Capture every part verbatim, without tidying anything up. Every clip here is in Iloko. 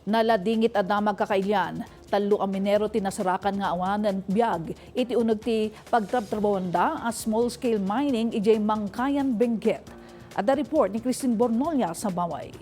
Naladingit a damag kakailian, tallo a minero ti nasarakan nga awanen biag iti uneg ti pagtrabtrabahuanda a small-scale mining idiay Mangkayan, Benguet. Adda report ni Christine Bornolia Sabaway.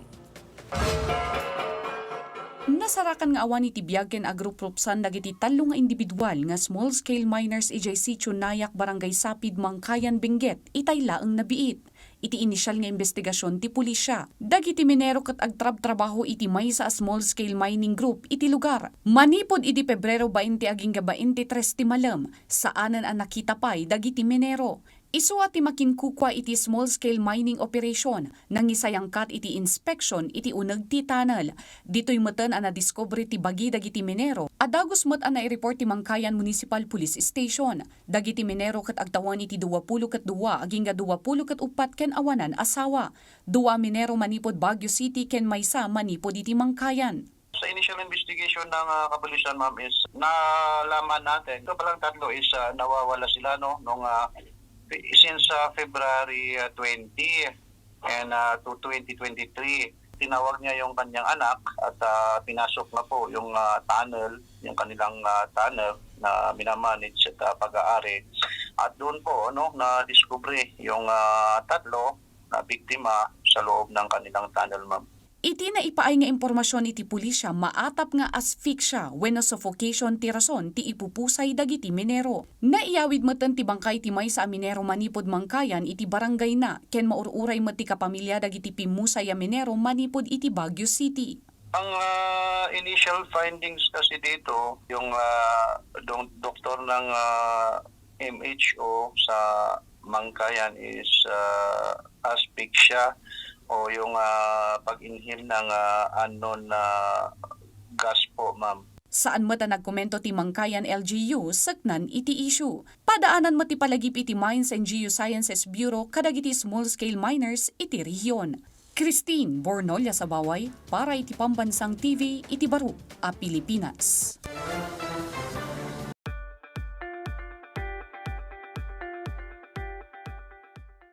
Nasarakan nga awan iti biag ken agrupropsan dagiti tallo nga individual nga small-scale miners idiay Sitio Nayak, Barangay Sapid, Mangkayan, Benguet, itay laeng nabiit. Iti inisial nga imbestigasion ti pulisya, dagiti minero ket agtrabtrabaho iti maysa a small-scale mining group iti lugar. Manipud idi Pebrero bainte agingga baintitres ti malem, saanen a nakita pay dagiti minero. Isu a ti makinkukua iti small-scale mining operation, nangisayangkat iti inspeksion iti uneg ti tunnel. Ditoy meten a nadiskubre ti bagi dagiti minero a dagus met a naireport ti Mangkayan Municipal Police Station. Dagiti minero ket agtawen iti duapulo ket dua agingga duapulo ket uppat ken awanan a sawa. Dua a minero manipud Baguio City ken maysa manipud iti Mangkayan. Sa initial investigation ng, ah, kapulisan, ma'am, is nalaman natin, ito palang tatlo is, ah, nawawala sila, no, nung, ah, since, ah, February, ah, twenty and, ah, to twenty twenty-three. Tinawag niya yung kanyang anak at, ah, pinasok na po yung, ah, tunnel, yung kanilang, ah, tunnel na minamanage at, ah, pag-aari. At doon po, ano, nadiskubre yung, ah, tatlo na biktima sa loob ng kanilang tunnel, ma'am. Iti naipaay nga impormasyon iti pulisya, maatap nga asphyxia wenno suffocation ti rason ti ipupusay dagiti minero. Naiyawid metten ti bangkay ti maysa a minero manipud Mangkayan iti barangayna ken maur-uray met ti kapamilya dagiti pimmusay a minero manipud iti Baguio City. Ang, ah, initial findings kasi dito, yung, ah, dong-, doktor ng, ah, M H O sa Mangkayan is, ah, asphyxia o yung, ah, pag-inhale ng, ah, unknown na gas po, ma'am. Saan met a nagkomento ti Mangkayan L G U seknan iti issue. Padaanan met ti palagip iti Mines and Geosciences Bureau kadagiti small-scale miners iti rehiyon. Christine Bornolia Sabaway para iti Pambansang T V iti baro a Pilipinas.